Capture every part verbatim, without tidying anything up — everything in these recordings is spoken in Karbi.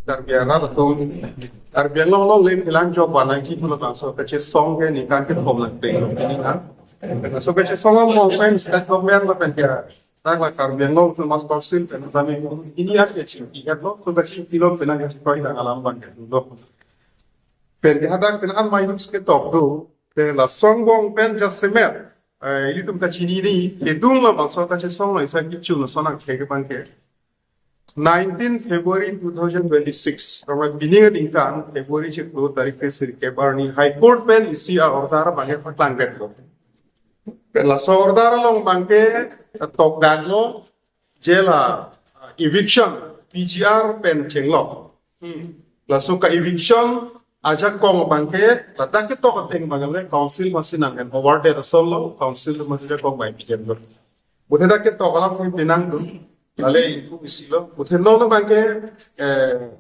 Karbi arat atum, Karbi Anglong along le phelang jok vanangji pu labangso kachesong ke ningkan kethom nangplenglo pini ha. Laso kachesong angbong pen state government lapen ke dak la Karbi Anglong Autonomous Council pen tame ini an kachingki-etlo, laso kachingkilo pen an kachingki-et alam abang kedo lo. Pen ke hadak pen an minus ketok do, te laso angbong pen jasemet, eh, ilitum kachinine, kedung labangso kachesong lo, isi kechun lason angthek abang ke. Nineteen February two thousand twenty-six, ramai pini aningkan February chiklo tarik kresirkep arni High Court pen isi a-order abang ke paklangdetlo. Pen laso order along abang ke tokdaklo, je la eviction P G R pen chenglok. Hmm. Laso ka eviction ajakong abang ke, ladak ketok ateng abang le council masi nang-hand over det ason lo, council masi ajakong bai pijen lo. Bute dak ketok alam si pinang do, lale ingku isi lo. Bute non abang ke, eh,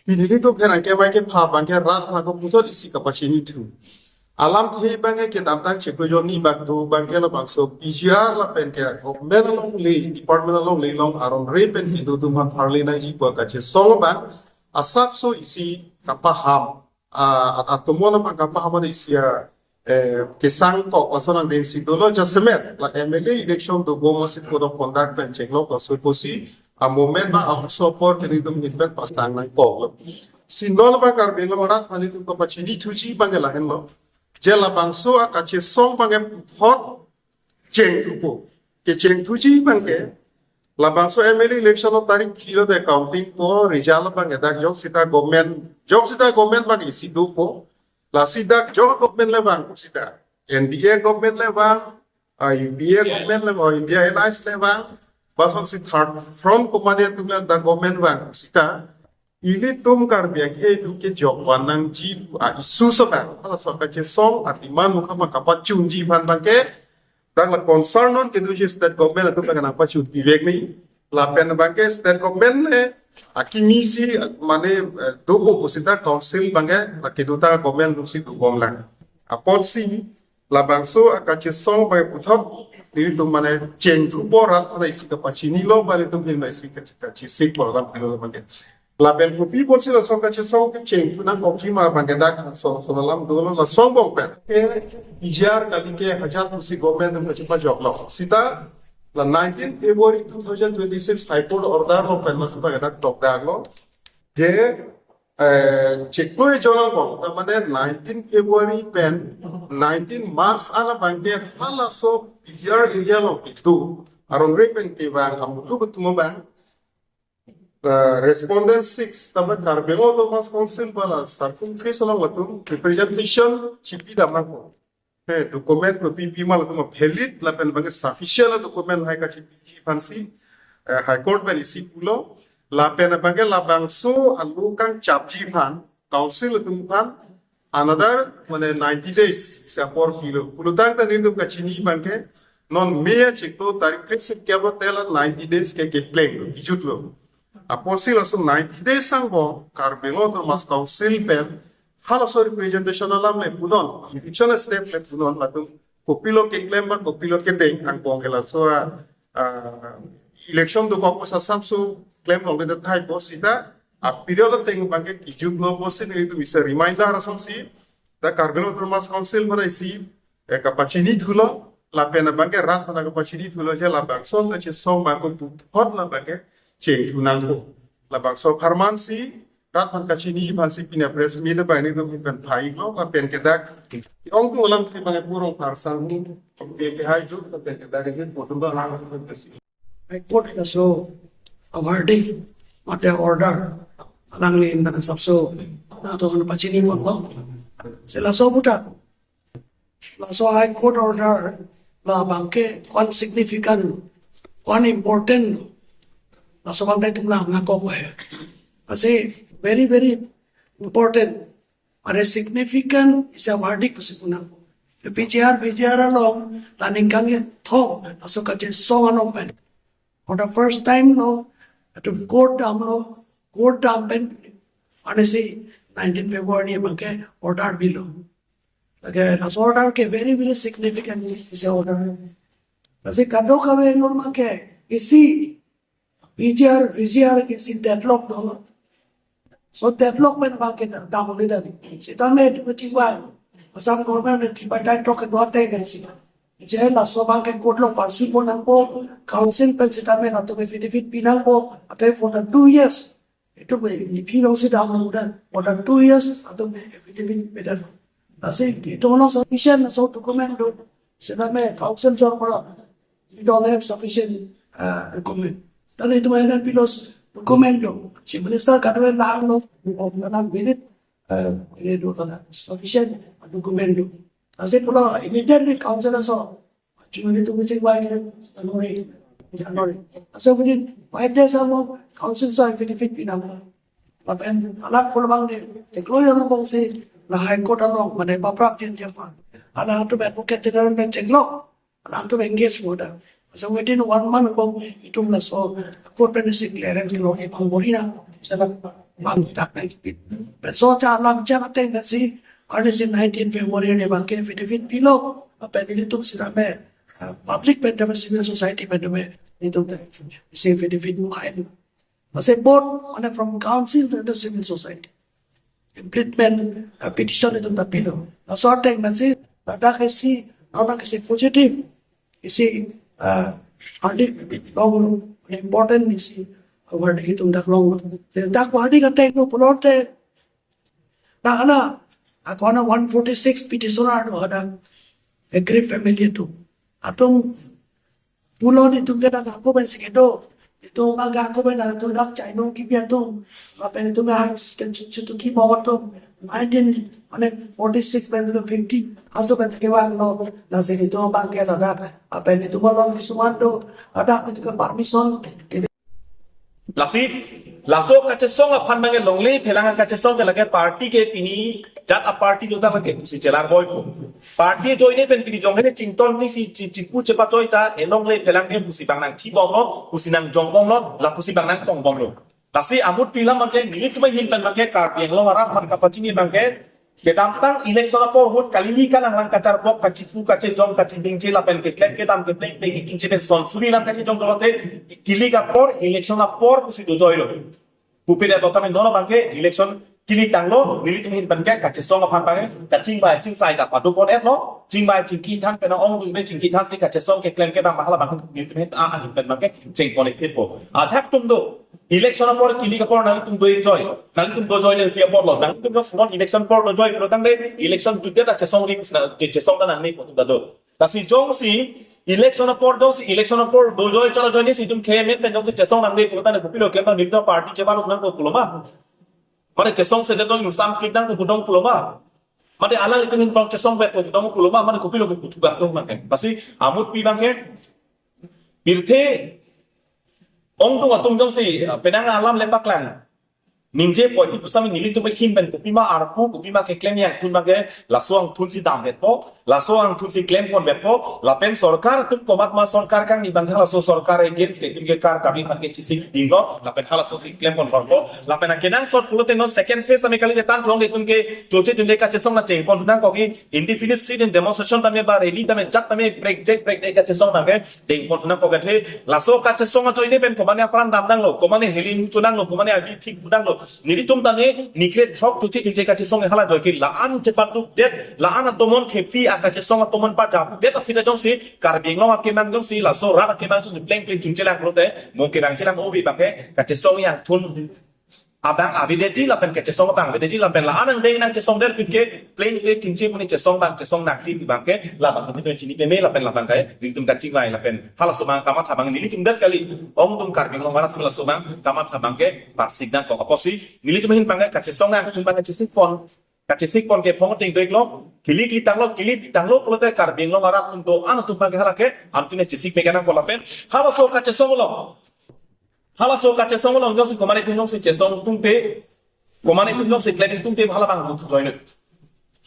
pini ilitum pherangke abang ke pha abang ke rat aphan ako puthot isi kapachinithu. Alamthe abang ke kedamtang chiklo jonni bak do abang ke labangso P G R lapen ke government alongle, department alongle along aron re pen kedo atum aphan parle nangji pu kachesong abang asapso isi kapaham. Ah, at atomon aphan kapaham isi a, eh, kesang kok lason angdeng si dolo jasemet la M L A election dobom si code of conduct pen chenglok laso pusi a moment ma aso apor ke ilitum hin pen pasang nangkoklo. Si non abang Karbi Anglong arat aphan ilitum kapachinithuji abang ke lahenlo. Je labangso akachesong abang ke puthot chengthupo. Kechengthuji abang ke, labangso M L A election lo tarik phli lo te counting po, result abang ke dak jok sita government, jok sita government abang isi dopo. Lasi dak jok government le vang sita, N D A government le vang, ah, U P A government le vang, India Alliance le vang, lasoksi third front command atum le dak government vang sita, ilitum Karbi akhei atum ke jok vanangji pu a-issue abang, halaso kachesong a-demand mukha ma kapachunji aphan abang ke, dak la concern non kedoji state government atum abang nangpachun pivek ni, lapen abang ke state government le akimi si, mane, eh, dopo pusita council abang ke la kedo ta government atum si dobom lang. Apotsi labangso akachesong abang puthot ilitum mane chengthupo, rat aphan isi kapachinilo, ba ilitum hin isi kachi-, kachesik program pilo abang ke. Lapen kopi apotsi laso kachesong ke chengthu nangkokji ma abang ke dak lason lason alam dolo laso angbong pen. Ke P G R kali ke hajat pusi government atum kachepajoklo. Sita la nineteen February two thousand twenty-six High Court order lo pen masi abang ke dak tokdaklo. Je, eh, chiklo ejon angbong, ta mane nineteen February pen nineteen March an abang ke halaso P G R area along kedo aron re pen kevang amutu atum abang, eh, respondent six, ta mane Karbi Anglong Autonomous Council ba la circumference along latum representation chipi dam nangpo. He, document kopi pima latum valid lapen abang ke sufficient a document lahai kachipiji aphansi, eh, High Court pen isi pulo, lapen abang ke labangso alo kangchapji aphan, council atum aphan, another, mane, ninety days isi apor pilo. Pulotangte nelitum kachini abang ke, non May achiklo tarik kresirkep lo te la ninety days ke keplenglo, kejutlo. Apotsi laso ninety days angbong Karbi Anglong Autonomous Council pen halaso representation alam le punon, eviction step le punon, latum kopilo keklem ba kopilo kedeng angbong ke laso a, ah, election dokok asapso klem longledet tahai pu sita a period ateng abang ke kejutlo pusi nelitum isi reminder asonsi, ta Karbi Anglong Autonomous Council mane isi, eh, kapachinithulo, lapen abang ke rat aphan kapachinithulo, je labangso kachesong abang ke puthot la abang ke chengthu nangpo. Labangso apharman si rat aphan kachini aphansi pini press meet abang nelitum hin pen thailo, lapen ke dak ongdung alamthe abang ke purong pharsang hu, ke ke hai ju, lapen ke dak ke ju, potum ba lang ke si. High Court laso a-verdict mate order alangli nang asapso nangtum aphan pachini ponlo. Si laso puta, laso High Court order la abang ke ko-an significant lo, ko-an important lo, laso abang nelitum nangkok bai. Lasi very, very important, very significant isi a-verdict pusi pu nangpo. P G R, P G R along la ningkan kethom laso kachesong angbong pen for the first time lo, latum court damlo, court dam pen, mane si nineteen February abang ke order bilo. Lake laso order ke very, very significant isi order. Lasi kadokave non abang ke isi P G R, P G R ke isi deadlock dolo. So development abang ke dam-o ledan. Sitame itum kachingvai, Assam government ne tripartite talk kedo ateng pensi, je laso abang ke court along pansi pon nangpo, council pen sitame latum affidavit pi nangpo, ateng for the two years. Itum ke ipi alongsi dam-o ledan, for the two years latum affidavit pidet. Lasi itum along sufficient laso document do. Sitame council jor pura, we don't have sufficient uh, document. Tadi itum N N P P los document do. Chief Minister kadokave langlo, kana minute, uh, ini do kana sufficient document do. Lasi pulo immediately council aso, cuma itum kachingvai ke January, January. So within five days amo council aso affidavit pi nang. Lapen alang pulo abang de, cheklo ya nang bongsi, la High Court along, mane baprap din dia fan. Alangtum advocate general pen cheklo, alangtum engage mo da. So within one month abang itum laso court pen isi clearance kelong epang borina. Sana bang tak na ipit. Pen so cha alam cha ateng pensi, arni si nineteen February ne abang ke affidavit pilo. Lapen ilitum sitame, uh, public pen tame, civil society pen tame, itum te isi affidavit file. Masi both, mane from council to the civil society. Implement, uh, petition itum ta pilo. Laso ateng pensi, ladak isi, ladak isi positive, isi, uh, verdict longlo, important isi, uh, verdict itum dak longlo. Te dak verdict ateng lo pulote, na ala, ako na one forty-six petitioner do hadak, aggrieved family atum. Atum pulo itum ke dak ako pensi kedo. Itum dak ako pen atum dak chainong kipi atum. Lapen itum ke hang chutu kibong atum. Nineteen, mane forty-six pen to fifty. Aso pen kevanglo. Lasi itum abang ke ladak. Lapen itum along kisuman do. Ladak itum ke permission ke Lasi, laso kachesong aphan abang ke longle phelang kachesong ke lake party ke pini jat a party jota lake pusi chelang boy ko. Party ajoine pen pini jong hene chington ni si chi chipu chepa choi ta e longle phelang ke pusi abang nangchibomlo, pusi nangjongbomlo, la pusi abang nangtongbomlo. Lasi amut pi alam abang ke nelitum ahin pen abang ke Karbi Anglong arat aphan kapachini abang ke kedamtang election apor ahut kali ni kalanglang kacharpok, kachipu, kachejong, kachidingje lapen keklem kedam kepleng pleng kechingje pen son suri alam kachejong dolote, kilik apor, election apor pusi dojoilo. Pupedet lo tame non abang ke election kilik tanglo, nelitum ahin pen ke kachesong aphan abang ke kachingvai chingsai ta padopon-etlo, chingvai chingki than pen ongdung pen chingki thansi kachesong keklem kedam hala abang nelitum ahin a ahin pen abang ke chengpon-ik phitpo. Ajahak atum do, election apor kilik apor nanglitum do-ik joi. Nanglitum dojoile pi apor lo. Nanglitum just non election apor dojoilo tangte election jutdet ta chesong ri kusna chesong ta nangne pu atum ta do. Lasi jongsi election apor, jongsi election apor dojoi chalo joine si itum K M N pen jongsi chesong nangne pulo tangte kopilo klem nang nelitum party chebaluk nangkok pulo ma. Mane chesong sedet dong ingsam klik nangkok pudong pulo ma. Mane alanglitum ahin tong chesong bet kok pudong pulo ma. Mane kopilo ke putu bang dong mane. Lasi amut pi abang ke pirthe ongdung atum jongsi, uh, penang alam le paklang ningje poi, ipu sami nelitum ahin pen kopima arpu, kopima keklem angthun abang ke laso angthunsi damvetpo, laso angthunsi klemponvetpo, lapen sorkar atum komat ma sorkar kangni abang halaso sorkar against ke itum ke kar kami abang ke chesik dinglo, lapen halasosi klemponponpo, lapen akenangsot pulote non second phase tame kali tan thong itum ke choche chunde kachesong nangchengpon nangkok, indefinite sit-in demonstration tame ba rally tame jat tame break jek break de kachesong nangke dengpon nangkok athe, laso kachesong ajoine pen komane apran dam nanglo, komane heli mucho nanglo, komane abi phik bu nanglo. Nelitum tame nikre throk chuchi chuchi kachesong hala joi ke la-an chepatukdet, la-an atomon thepi akachesong atomon pajapudet aphi ta jongsi Karbi Anglong akemang jongsi laso rat akemang jongsi pleng pleng chungchelang pulote, mo kemang chelang obi abang ke kachesong angthun abang avedetji lapen kachesong abang avedetji lapen la-an angdeng nangchesongdet aphi ke pleng pleng chingchi muni chesong abang chesong nangji abang ke labang kami chini peme lapen labang ke nelitum kachingvai lapen halaso abang kamatha abang nelitum det kali, ongdung Karbi Anglong arat halaso abang kamatha abang ke parsik nangkok apotsi nelitum ahin abang ke kachesong angthun abang kachesikpon, kachesikpon ke phong ting dek lo, kilik li tanglo, kilik li tanglo pulote Karbi Anglong arat atum do-an atum abang ke hala ke angthun chesik me kenangkok lapen halaso kachesong lo. Halaso kachesong along jongsi komane atum jongsi chesong tungte, komane atum jongsi klem tungte hala abang but join.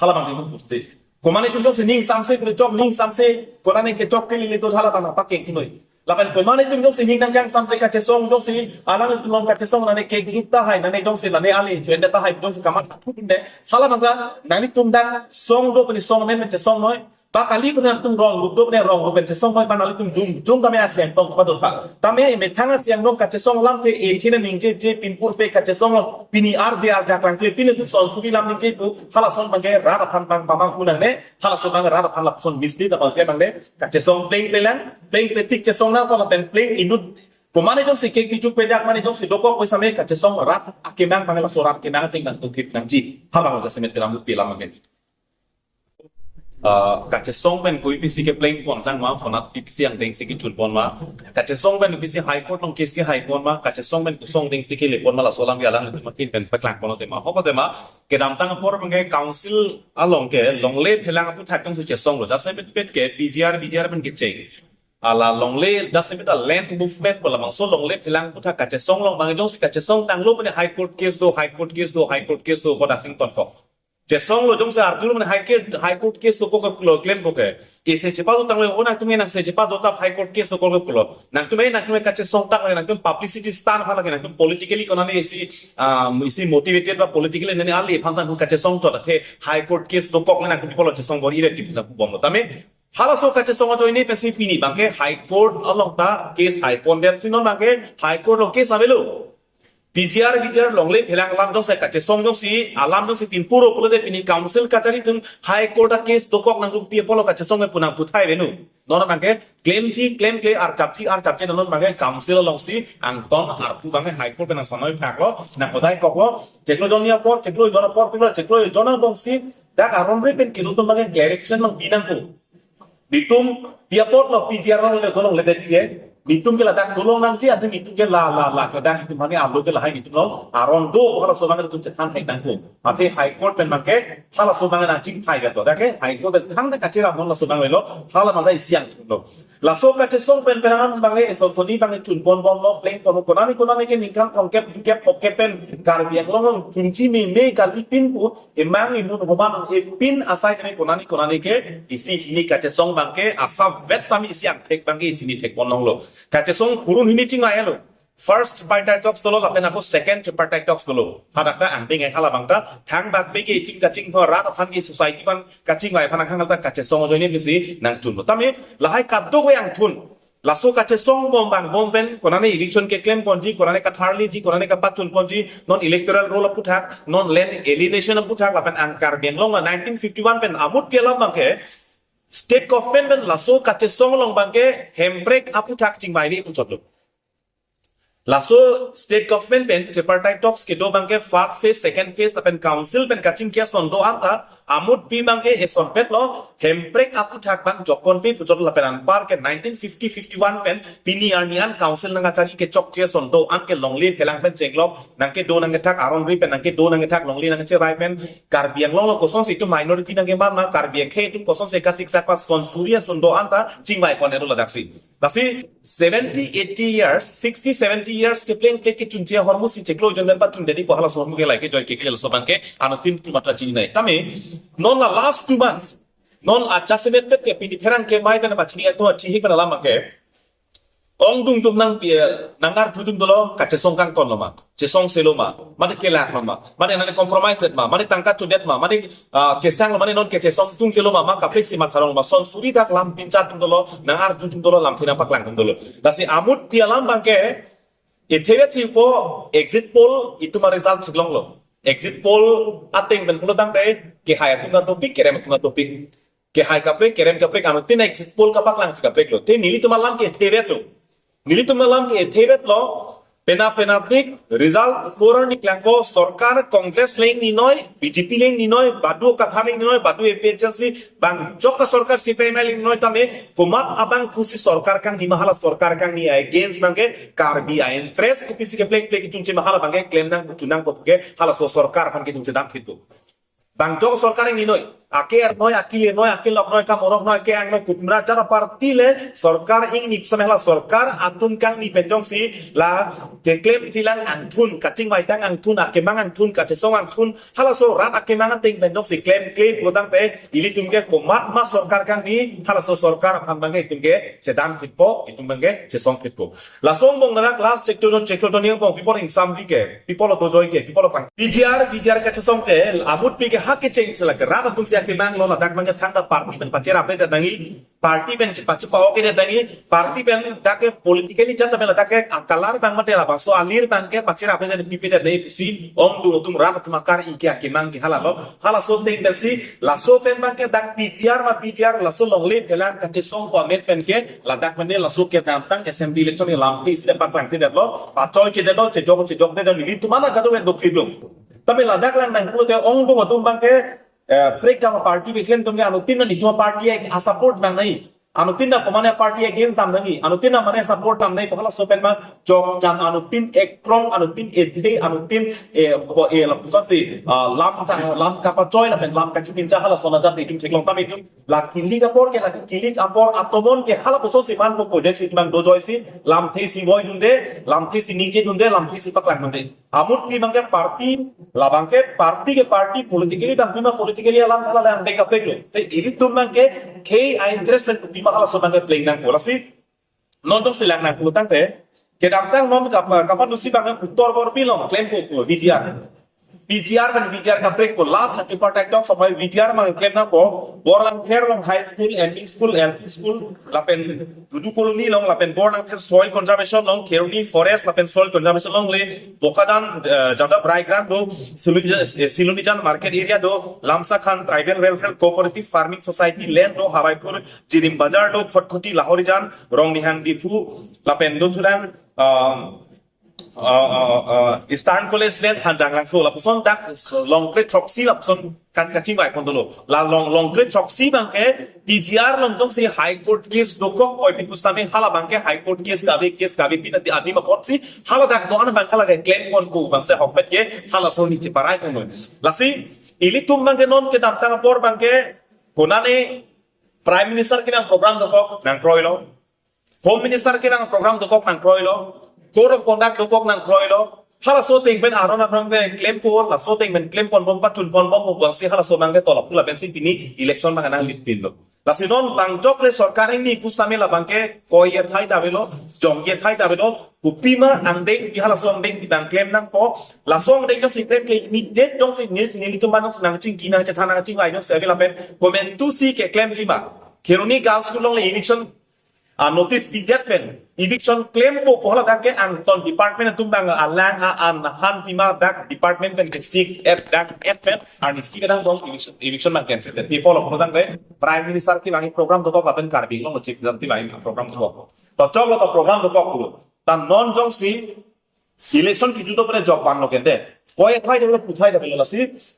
Hala abang but te. Komane atum jongsi ning samse kule chok ning samse, konane ke chok ke lile do hala abang pakeng tunoi. Lapen komane atum jongsi ning nangkang samse kachesong jongsi alanglitum along kachesong nane ke juk tahai nane jongsi lane ale join tahai jongsi kamatha thu tunde. Hala abang nanglitum dang song do puni song men chesong noi. Pakali pen atum rong rup do ne rong rup pen chesong pai panali tum jung jung kami asiang tong kepadot pa. Tame methang asiang tong kachesong alam ke ethin ningjeje pinpur pe kachesong lo pini arje arja klang ke pini tu son subi lam ningje tu halason abangke rat aphan abang pamang unang ne halason abang rat aphan lapuson mislead abang ke abang de kachesong pleng pleng lang pleng pletik chesong nang pala pen pleng inut. Komane jongsi kek bijuk pejak mane jongsi dokok wesa me kachesong rat akemang abang laso rat kemang ting nang tuthip nangji. Habang jasemet pelam pi lam abang. Ah, kachesong pen koi pisi kepleng pon tang ma, konat pisi angdeng si kechun pon ma. Kachesong pen pisi High Court along case ke hai pon ma, kachesong pen kusong deng si kele pon ma laso alam ke alang itu makin pen paklang pon tema. Hoko tema, kedamtang apor abangke council along ke longle phelang aputhak tong su chesong lo. Jasemet pet ke P G R, V G R pen kecheng. Ala longle jasemet a land movement bola bangso longle phelang aputhak kachesong along abang jongsi kachesong tanglo pen High Court case do, High Court case do, High Court case do, koda sing tonkok. Chesong lo jongsi arjur mane High Court, High Court case dokok pulo claim boke. Ese chepa do tanglo, o nangtum nangse chepa do tap High Court case dokok pulo. Nangtum nangtum kachesong tang nangtum publicity stunt phala nangtum politically konane isi, um, isi motivated ba politically nani ali phan tang kachesong chot athe High Court case dokok nangtum pulo chesong bor ire tipu sa bomlo. Tame halaso kachesong ajoine pensi pini abangke High Court along ta case hai pon det si non abangke High Court along case avelo. P G R, V G R longle phelang alam jongsi kachesong jongsi alam jongsi pinpuro pulote pini council kachari atum High Court a case dokok nang rupi apolo kachesong ke pu nangputhai venu. Non abangke claim ji, claim ke archap ji, archap ji non abangke council alongsi angton arpu abangke High Court pen nang sanoi phaklo, nang hodai koklo, chiklo jon apor, chiklo jon apor, chiklo, chiklo jon abangsi dak aron ri pen kilu atum abangke clarification abang binangpo. Nitum pi apot lo P G R along le dolong le daji ke. Nitum ke ladak dolong nangji, athe nitum ke la, la, la, ke dak nitum hani alo ke lahai nitum lo. Aron do halaso abang nitum chethan hai nangko. Athe High Court pen abangke halaso abang nangchingthai ke to. Dak ke High Court pen thang dak kachira non laso abang lo. Hala abang isi angthun lo. Laso kachesong pen pen abangke eson soni abangke chun pon bomlo, pleng pon konani konani ke ningkan tongkep, kep, okep pen Karbi Anglong along chunji meme kali pin pu emang imun homan epin asai kene konani konani ke isi hini kachesong abangke asap vet tami isi angthek abangke isi ni thek pon longlo. Kachesong kurun hini chingvai lo. First tripartite talks dolo lapen ako second tripartite talks dolo. Hadak ta angdeng ai hala abang ta thang bak beke itum kachingho rat aphan ke society abang kachingvai aphan hang ta kachesong ajoine pensi nangchunlo. Tame lahai kadokave angthun. Laso kachesong bom bang bom pen konane election keklem ponji, konane katharliji, konane kapachun ponji, non electoral roll aputhak, non land alienation aputhak, lapen ang Karbi Anglong la nineteen fifty-one pen amut pi alam abangke state government pen laso kachesong along abangke hemprek aputhak chingvai ve puchotlo. Laso state government pen tripartite talks kedo abangke first phase, second phase, lapen council pen kachingki ason do anta amut pi abangke eson petlo, hemprek aputhak abang jokon pi puchot lapen anpar ke nineteen fifty fifty-one pen pini arni an council nangkachari kechokche ason do an ke longle phelang pen chenglok nangkedo nangkethak aron ri pen nangkedo nangkethak longle nangcherai pen Karbi Anglong lo kosonsi itum minority nangkeman ma Karbi akhei itum kosonsi kasiksak ason suri ason do anta chingvai pon edo ladaksi. Lasi seventy, eighty years, sixty, seventy years kepleng plek kechunche ahormu si chiklo jon pen pachun dedi pu halaso ahormu ke lai ke joi kekle laso abangke anuttin pu matra chininei. Tame non la last two months, non ajasemet pet ke pini pherangke mai pen pachini atum athihik pen alam abangke ongdung tum nangpi, nangarju tum dolo kachesong kangton lo ma, chesong se lo ma, mate kelak lo ma, mate nane compromise det ma, mate tangka chudet ma, mate ah, kesang lo mane non kechesong tung kelo ma, ma kaprek si matharong ma, son suri dak lam pincha tung dolo, nangarju tung dolo, lamthe nangpaklang tung dolo. Lasi amut pi alam abangke, ethevet si po exit poll itum a result theklonglo. Exit poll ateng pen pulo tangte, kehai atum na topik, kerem atum na topik. Kehai kaprek, kerem kaprek, anuttin exit poll kapaklang si kaprek lo. Te nelitum alam ke ethevet lo. Nelitum alam ke ethevet lo, pena pena tik, result four ni klangko, sorkar Congress leng ni noi, B J P leng ni noi, badu kathar leng ni noi, badu A P H L C, bang jok ka sorkar C P I M leng ni noi tame, komat abang pusi sorkar kangni ma hala sorkar kangni against abangke, Karbi a interest ke pisi keplek plek kechungche ma hala abangke, klem nangchun nangpo ke, halaso sorkar aphan kechungche dam phitu. Bang jok sorkar ni noi, ake er noi, ake le noi, ake lok noi, kamorok noi, ake ang noi, kutumra jara party le, sorkar ingni pisa me hala sorkar, atum kangni pen jongsi, la, keklem jilang angthun, kachingvai tang angthun, akemang angthun, kachesong angthun, halaso rat akemang ateng pen jongsi klem klem pulo tangte, ilitum ke komat ma sorkar kangni, halaso sorkar aphan abangke itum ke, chedam phitpo, itum abangke, chesong phitpo. Laso angbong narak last chiklo jon chiklo jon ni angbong people ingsam ri ke, people lo dojoi ke, people lo pang. P G R, V G R kachesong ke, amut pi ke hak kecheng sila ke, rat atum si akemang lo, ladak abangke thangta party pen pacherap-re nangji, party pen pachepa-ok-re nangji, party pen dak ke politically jat pen ladak ke akalar abang mate labangso alir abangke pacherap-re nangji, pipe-re nangji pusi ongdung atum rat atum akar-i ke akemang ke hala lo. Halaso ateng pensi laso pen abangke dak P G R ma P G R laso longle phelang kachesong format pen ke ladak mane laso kedamtang assembly election ke lamthe isi paklangthedetlo, pachoi chedetlo, chejok chejokdetlo, nelitum mana kado wen dokri blong. Tapi ladak lang nangpulote ongdung atum abangke, eh, prekjam party keklem atum ke anuttin nelitum party a-support nangnai. Anuttin na komatne party against dam nangji, anuttin na mane support dam nangji, pu halaso pen ma jok jam anuttin ekrong, anuttin ethe, anuttin, eh, bo, eh, lapusonsi, ah, lam ka, lam kapachoi lapen lam kachipincha halason ajat itum theklong tame itum. La kilik apor ke, la kilik apor atomon ke halapusonsi manpo, project si itum abang dojoisi, lamthe si voidunde, lamthe si ningjedunde, lamthe si paklangdunde. Amut pi abangke party, labangke party ke party, politically abang pima politically alam hala lang dek kaprek lo. Te ilitum abangke khei a-interest pen pima halaso abangke pleng nangpo. Lasi non jongsi lang nangpulotangte, kedamtang non kap-, kapan dosi abangke Uttor Borbil along klempo ko V G R. V G R pen V G R kaprekpo, last tripartite talk sampai V G R abang klem nangpo, Borlangpher along high school, M E school, L P school, lapen Dudu Colony along, lapen Borlangpher soil conservation along, Kheroni forest lapen soil conservation along le, Bokajan, eh, Jadab Rai Grant do, Silonijan, eh, Silonijan market area do, Lamsakhan tribal welfare cooperative farming society land do, Hawaipur Jirim Bazar do, Khatkhati Lahorijan, Rongnihang Diphu, lapen do thudang, ah, ah, ah, ah, Eastern College land Hanjanglangso, lapuson dak Longkre throksi lapuson kan kachingvai pon dolo. La long, Longkre throksi abangke P G R along jongsi High Court case dokok oi pi pusitame hala abangke High Court case kave, case kave pi nati adim apotsi hala dak do-an abangke lake klem ponpo abangsi ahokpet ke halason ni cheparai ponlo. Lasi ilitum abangke non kedamtang apor abangke konane Prime Minister kevang program dokok nangkroilo. Home Minister kevang program dokok nangkroilo, Code of Conduct dokok nangkroilo. Halaso ateng pen aron aron ke klempo, laso ateng pen klem ponbom, pachun ponbom, abangsi halaso abangke tolap pula pensi pini election abang nanglit pinlo. Lasi non bang jok le sorkar ingni pusitame labangke koi athai ta avelo, jongki athai ta avelo, kopima angdeng pi halaso angdeng pi abang klem nangpo, laso angdeng jongsi klem ke immediate jongsi neli, nelitum abang nangchingki nangchethan nangchingvai jongsi ave lapen komantusi keklemji ma. Kheroni Girls School along le eviction a notice pidet pen eviction klempo pu hala dak ke angton department atum abang alang a-an han pima dak department pen ke sik et dak et pen arnisi kedang dong eviction, eviction abang cancel det. People of Nodang re Prime Minister kevang program dokok lapen Karbi Anglong Chief Minister kevang program dokok. To choklo to program dokok pulo. Ta non jongsi election kejut do pen jok vanlo kende. Koi athai dolo, puthai dolo lasi.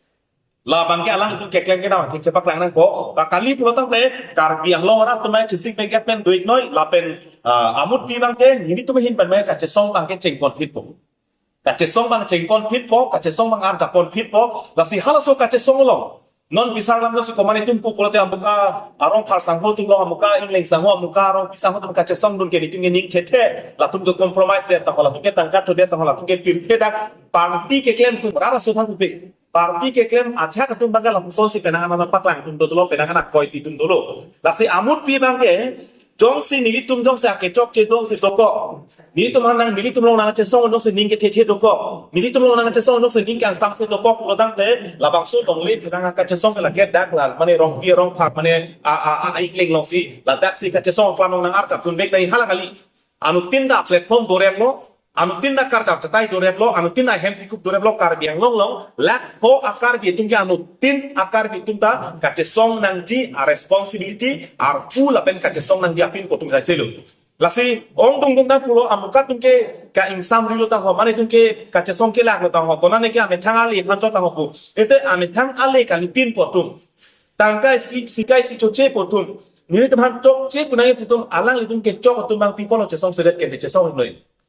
Labangke alanglitum keklem kedam thik chepaklang nangpo. Pakali pulotangte Karbi Anglong arat atum mai chisik bengket pen do-iknoi lapen, ah, amut pi abangke nelitum ahin pen mai kachesong abangke chengponphitpo. Kachesong abang chengponphitpo, kachesong abang arjaponphitpo. Lasi halaso kachesong along non bisar lam lasi komatne atum pu pulote amuka arong phar sangho atum along, amuka ingleng sangho, amuka arong pi sangho atum kachesongdun ke nelitum ke ning thethe, latum ke compromise det tangho, latum ke tangka thu det tangho, latum ke pirthe dak party keklem atum rara sothan upe. Party keklem ajahak atum abangke lapusonsi penang an paklangdun dolo, penang an koipi dun dolo. Lasi amut pi abangke jongsi nelitum jongsi akechokche jongsi dokok, nelitum aphan nang, nelitum along nangchesong jongsi ning kethethe dokok, nelitum along nangchesong jongsi ning kangsamse dokok pulotangte labangso longle phelang kachesong ke lake dak la mane rongpi rongphak mane a, a, a, a ingleng alongsi ladaksi kachesong klam along nangarchapdun vek nangji hala kali. Anuttin ta platform doreplo, anuttin ta karjap chatai doreplo, anuttin ta hem tikup doreplo Karbi Anglong along, lak pho a-Karbi atum ke anuttin a-Karbi atum ta kachesong nangji a-responsibility arpu lapen kachesong nangji apin pu atum kaiselo. Lasi ongdung dun tang pulo amuka atum ke ka-ingsamrilo tangho, mane atum ke kachesong kelaklo tangho, konane ke amethang ale aphan chot tangho pu. Ete amethang ale kalipin pu atum. Tangka isi, sikai isi choche pu atum. Nelitum aphan chokche pu nangji pu atum, alanglitum kechok atum abang people along chesongsedet ke chesong noi.